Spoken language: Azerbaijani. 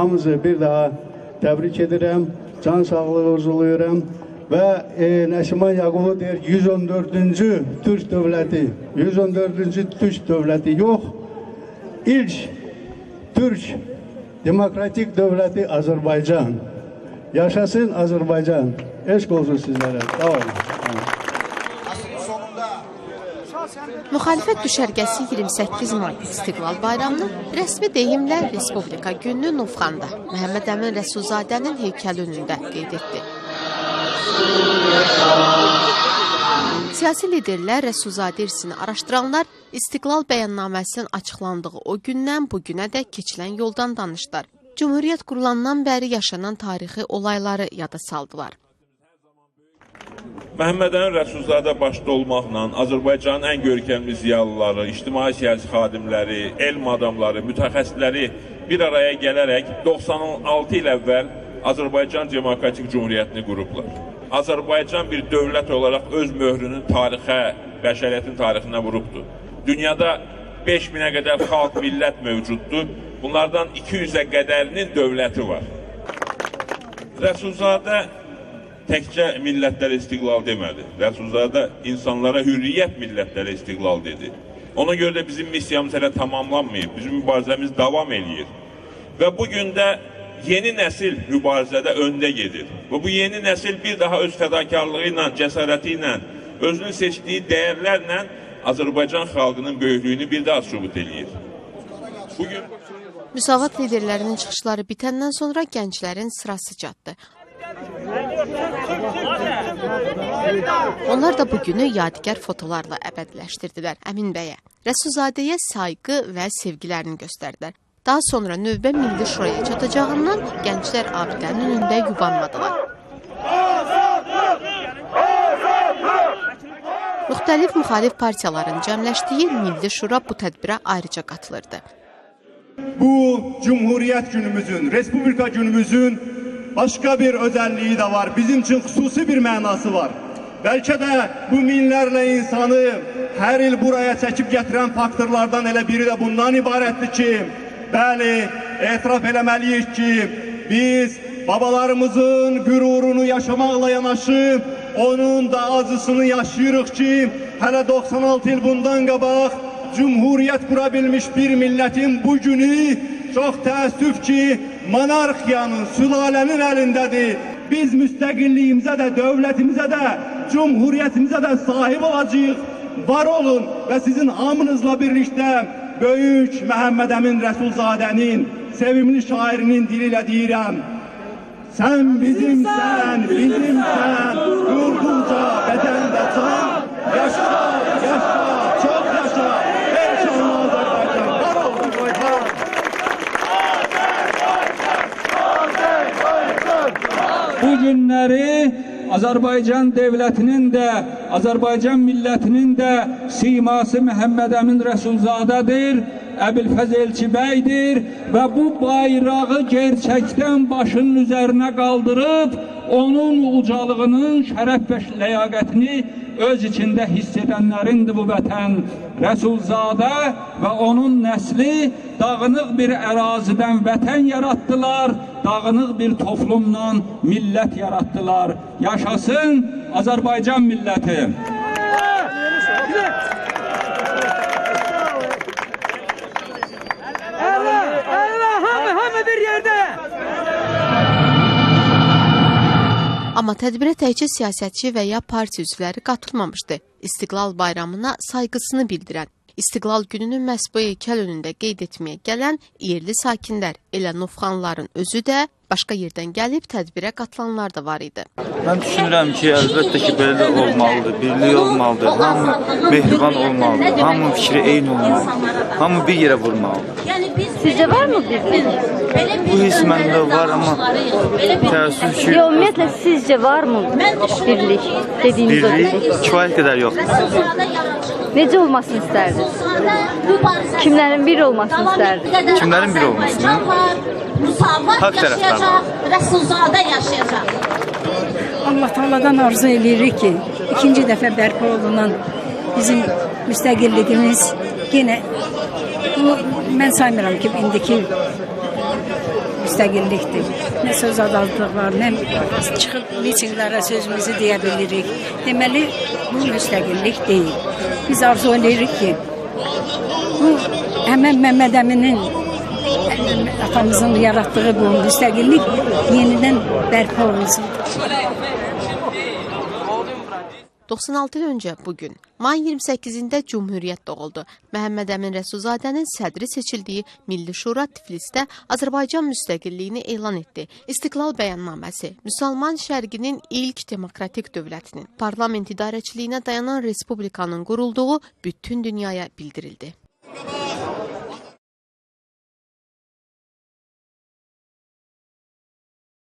Hamınızı bir daha tebrik edirəm, can sağlığı arzulayıram və Nəsiman Yaqublu deyir 114-cü Türk dövləti, 114-cü Türk dövləti yox, ilk Türk demokratik dövləti Azərbaycan. Yaşasın Azərbaycan. Eşq olsun sizlərə. Sağ olun. Müxalifət düşərgəsi 28 may İstiqlal Bayramını rəsmi deyimlə Respublika gününü Novxanda Məhəmməd Əmin Rəsulzadənin heykəli önündə qeyd etdi. Siyasi liderlər Rəsulzadə irsini araşdıranlar İstiqlal bəyannaməsinin açıqlandığı o gündən bu günədək keçilən yoldan danışdılar. Cumhuriyyət qurulandan bəri yaşanan tarixi olayları yada saldılar. Məhəmməd Əmin Rəsulzadə başda olmaqla Azərbaycanın ən görkəmli ziyalıları, ictimai-siyasi xadimləri, elm adamları, mütəxəssisləri bir araya gələrək 96 il əvvəl Azərbaycan Demokratik Cumhuriyyətini qurublar. Azərbaycan bir dövlət olaraq öz möhrünü tarixə, bəşəriyyətin tarixinə vurubdur. Dünyada 5000-ə qədər xalq, millət mövcuddur. Bunlardan 200-ə qədərinin dövləti var. Rəsulzadə təkcə millətlərə istiqlal demədi. Rəsulzadə insanlara hürriyyət, millətlərə istiqlal dedi. Ona görə də bizim missiyamız hələ tamamlanmayıb, bizim mübarizəmiz davam eləyir. Və bugün də yeni nəsil mübarizədə öndə gedir. Və bu yeni nəsil bir daha öz fədakarlığı ilə, cəsarəti ilə, özünün seçdiyi dəyərlərlə Azərbaycan xalqının böyüklüyünü bir daha sübut eləyir. Bugün Müsavat liderlərinin çıxışları bitəndən sonra gənclərin sırası çatdı. Onlar da bu günü yadigar fotolarla əbədiləşdirdilər Əmin bəyə. Rəsulzadəyə sayğı və sevgilərini göstərdilər. Daha sonra növbə Milli Şuraya çatacağından gənclər abidənin önündə yubanmadılar. Müxtəlif müxalif partiyaların cəmləşdiyi Milli Şura bu tədbirə ayrıca qatılırdı. Bu Cumhuriyet günümüzün, Respublika günümüzün başka bir özelliği de var. Bizim için hususi bir mənası var. Belki de bu minlerle insanı her il buraya çekip getiren faktörlerden elə biri de bundan ibarətdir ki, bəli, etiraf eləməliyik ki, biz babalarımızın qürurunu yaşamaqla yanaşı, onun da acısını yaşayırıq ki, hələ 96 il bundan qabaq Cumhuriyet kurabilmiş bir milletin bu günü çox təəssüf ki, monarxiyanın, sülalənin əlindədir. Biz müstəqilliyimizə də, dövlətimizə də, cumhuriyetimizə də sahib olacağıq. Var olun və sizin hamınızla birlikdə böyük Məhəmməd Əmin Rəsulzadənin, sevimli şairinin dili ilə deyirəm. Sən bizimsən, bizimsən, yurdunca, bədəndə can, yaşa, yaşa, çox yaşa. Ey şanlı Azərbaycan, var olun, var olun. Bu günləri Azərbaycan devlətinin də, Azərbaycan millətinin də siması Məhəmməd Əmin Rəsulzadədir, Əbülfəz Elçibəydir və bu bayrağı gerçəkdən başının üzərinə qaldırıb, onun ucalığının şərəf və ləyaqətini öz içində hiss edənlərindir bu vətən. Rəsulzadə və onun nəsli dağınıq bir ərazidən vətən yaratdılar, dağınıq bir toplumla millət yaratdılar. Yaşasın Azərbaycan milləti! Hamı bir yerdə! Amma tədbirə təkcə siyasətçi və ya partiya üzvləri qatılmamışdı. İstiqlal bayramına sayğısını bildirən, İstiqlal gününü məhz bu heykəl önündə qeyd etməyə gələn yerli sakinlər, elə Novxanların özü də başqa yerdən gəlib tədbirə qatılanlar da var idi. Mən düşünürəm ki, əlbəttə ki, belə də olmalıdır, birlik olmalıdır, hamı mehriban olmalıdır, hamının fikri eyni olmalıdır, hamı bir yerə vurmalıdır. Sizcə var mı birlik? Bu his məndə var, amma təəssüf ki... Yox, ümumiyyətlə, sizcə var mı birlik dediyiniz o birlik? Kifayət qədər yoxdur. Necə olmasını istərdiniz? Kimlərin bir olmasını istərdiniz? Kimlərin bir olmasını? Haqq tərəfdarlar. Allah Taala'dan arzu eləyirik ki, ikinci dəfə bərpa olunan bizim müstəqilliyimiz yenə, bu, mən saymıram ki, indiki müstəqillikdir. Nə söz azadlığı var, nə çıxıb mitinqlərə sözümüzü deyə bilirik. Deməli, bu müstəqillik deyil. Biz arzu edirik ki, bu həmən Məmməd Əminin atamızın yaratdığı bu müstəqillik yenidən bərpa olunsun. 96 il öncə bugün, mayın 28-də Cümhuriyyət doğuldu. Məhəmməd Əmin Rəsulzadənin sədri seçildiyi Milli Şura Tiflisdə Azərbaycan müstəqilliyini elan etdi. İstiqlal bəyannaməsi Müsəlman Şərqinin ilk demokratik dövlətinin parlament idarəçiliyinə dayanan respublikanın qurulduğu bütün dünyaya bildirildi.